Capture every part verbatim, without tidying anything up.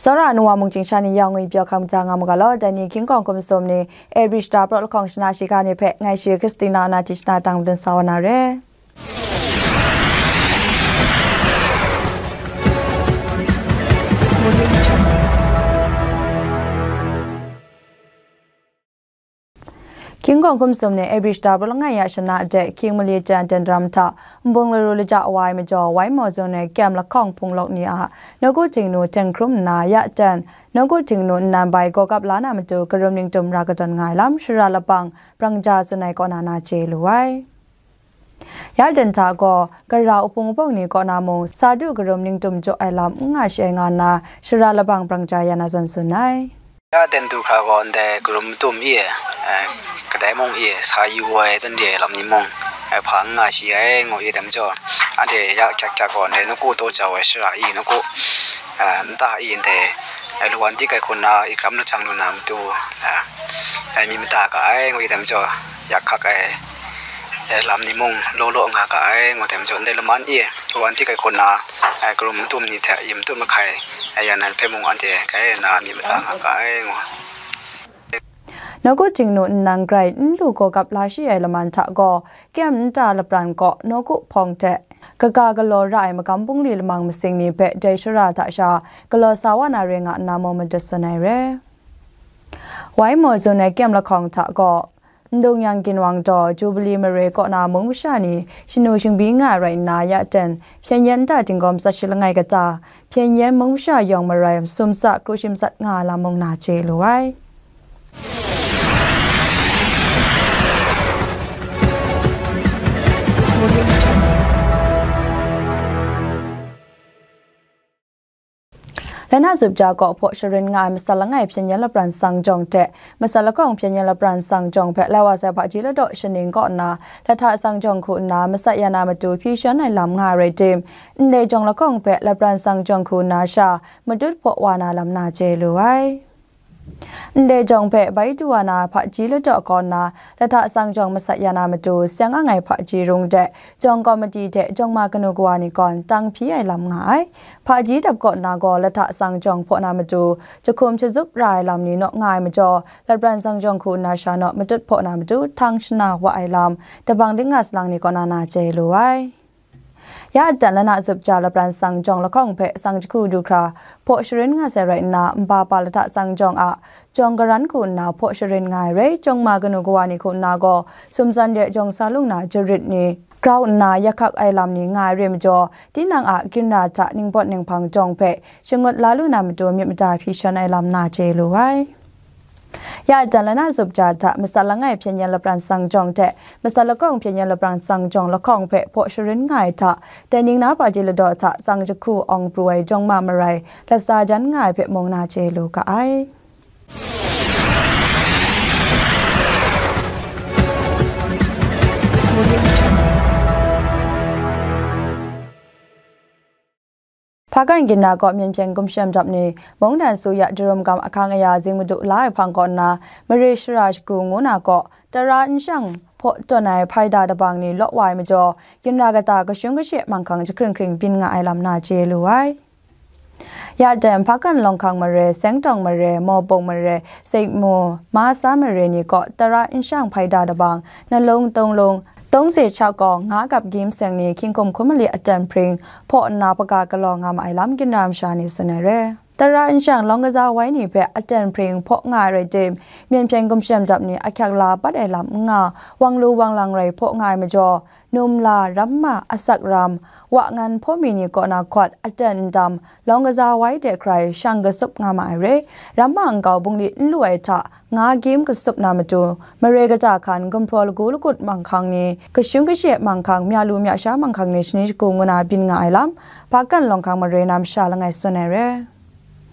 Tsawra ai nu wa mung chyingsha ni yawng ngwi pyaw hkam ja nga mu ga law, dai ni King Kawng hkum sum ni Abri shata praw lahkawng shana shiga ni hpe ngai shi Christina na hti shana tang madun sa wa na re. King Kawng hkum sum ni Abri shata praw langai ya shana de King Mali Jan Dendram hta nbung laru laja wa ai majaw, Wai Maw Zun ai kyam lahkawng hpung lawk ni a nawku htingnu teng hkrum nna ya ten nawku htingnu nnan bai gaw gap la na matu karum ningtum ra kadawn nga ai lam shara labang brang ja tsun ai kaw na na chye lu ai. Ya ten hta gaw, gara uhpung upawng ni kaw na mung, sa du karum ningtum jaw ai lam n nga shi ai nga nna, shara labang brang ja ya na zawn tsun ai. Ya ten du hkra gaw, ndai karum matum i, eh, kadai mung i, sa yu ai, dan re ai lam ni mung, eh, hpa n nga shi ai, ngu i dam jaw, anhte ya hkyak hkyak gaw, ndai nawku taw jau ai shara i, nawku, eh, nta i, ndai, eh, lawan di kai hkun na, i hkram lajang lu na matu, eh, eh, mi mada ga ai, ngu i dam jaw, ya hkak ai, eh, lam ni mung law law nga ga ai, ngu dem jaw, ndai laman e, wan ti kai hkun na, eh, karum matum ni hte yin matum mahkai, eh, ya nan hpe mung anhte kai na mi mada nga ga ai, ngu. Nawku htingnu nnan grai n lu gaw gap la shi ai laman hta gaw, kyam nta lapran kaw nawku hpawng hte, kaga galaw ra ai magam bungli lamang masing ni hpe dai shara hta sha galaw sa wa na re nga nna mung madut tsun ai re. Wai Maw Zun ai kyam lahkawng hta gaw, Ndung yang ginwang daw Jubili mare kaw na mung masha ni shanu shingbi nga rai nna, ya ten hpyen yen nta tinggawm tsat shi langai kata, hpyen yen mung masha yawng marai masum sa kru shi matsat nga ai lam mung na chye lu ai. Lanat zup ja kaw hpaw sharin nga ai masat langai hpyen yen lapran sang jawng hte, masat lakawng hpyen yen lapran sang jawng hpe lai wa sai hpaji ladaw shaning kaw nna, lahta sang jawng hku nna masat ya na matu hpyi shan ai lam nga ai rai tim, ndai jawng lakawng hpe lapran sang jawng hku nna sha matut hpaw wa na lam na chye lu ai. Ndai jawng hpe bai du wa na hpaji ladaw kaw nna, lahta sang jawng masat ya na matu, seng ang ai hpaji rung de, jawng kawmati hte jawng ma kanu kawa ni gawn tang hpyi ai lam nga ai. Hpaji dap kaw nna gaw, lahta sang jawng hpaw na matu, jahkum shazup ra ai lam ni naw nga ai majaw, lapran sang jawng hku nna sha naw matut hpaw na matu, htang shana wa ai lam, dabang ling nga salang ni kaw na na chye lu ai. Ya dan lanat zup ja lapran sang jawng lahkawng hpe sang jahku du hkra hpaw sharin nga sai rai nna, nba pa lahta sang jawng a jawng karan hku nna hpaw sharin nga ai rai, jawng ma kanu kawa ni hku nna gaw, sumtsan de jawng sa lung na jarit ni grau nna ya hkak ai lam ni nga ai re majaw, tinang a ginra hta ningpawt ninghpang jawng hpe shangut la lu na matu myit mada hpyi shan ai lam na chye lu ai. Ya dan lanat zup ja hta masat langai hpyen yen lapran sang jawng hte, masat lakawng hpyen yen lapran sang jawng lahkawng hpe hpaw sharin nga ai hta, dai ning na hpaji ladaw hta sang jahku awng pru ai jawng ma marai latsa jan nga ai hpe mung na chye lu ga ai. Hpakan ginra kaw myen hpyen gumshem dap ni, mungdan su ya darum gam ahkang aya zing madu la ai hpang kaw nna, mare shara shagu ngu na kaw, tara nshang hpaw tawn ai hpaida dabang ni law wa ai majaw, ginra kata kashung kashe manghkang jahkring hkring byin nga ai lam na chye lu ai. Ya dan hpakan Lawng Hkang mare, Sengtawng mare, Mawbung mare, Sekmu, Masa mare ni kaw tara nshang hpaida dabang, nalung, tonglung, tong se cha gaw nga gap gyim seng ni hkying hkum hkun mali aten hpring hpaw nna hpaga galaw nga ma ai lam ginra masha ni tsun ai re. Tara nshang lawng kaza wai ni hpe aten hpring hpaw nga ai rai tim, myen hpyen gumshem dap ni ahkyak la bat ai lam n nga, wang lu wang lang rai hpaw nga ai majaw, Numla, Ramma, Asak Ram, Wa Ngan hpaw mi ni kaw na hkawt aten ndam, lawng kaza wai de hkrai shang kasup nga ma ai re. Ramma nkau bungli n lu ai hta, nga gyim kasup na matu, mare kata hkan gumhpraw lagu lagut manghkang ni, kashung kashe manghkang, mya lu mya sha manghkang ni shani shagu ngu na byin nga ai lam, Hpakan Lawng Hkang mare na masha langai tsun ai re.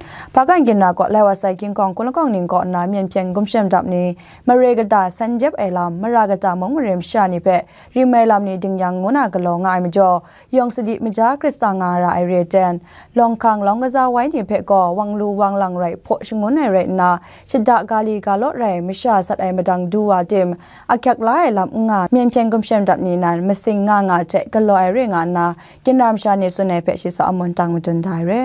Hpakan ginra kaw lai wa sai King Kawng hkun lakawng ning kaw nna myen hpyen gumshem dap ni, mare kata san jep ai lam, mara kata mung mare masha ni hpe rim ai lam ni ding yang ngu na galaw nga ai majaw, yawng sadi maja Hkrista nga ra ai re ai ten, Lawng Hkang lawng kaza wai ni hpe gaw wang lu wang lang rai hpaw shangun ai rai nna, shada ga li ga law rai masha sat ai madang du wa tim, ahkyak la ai lam n nga, myen hpyen gumshem dap ni nan masing nga nga hte galaw ai re nga nna, ginra masha ni tsun ai hpe shi sa amun tang madun da ai re.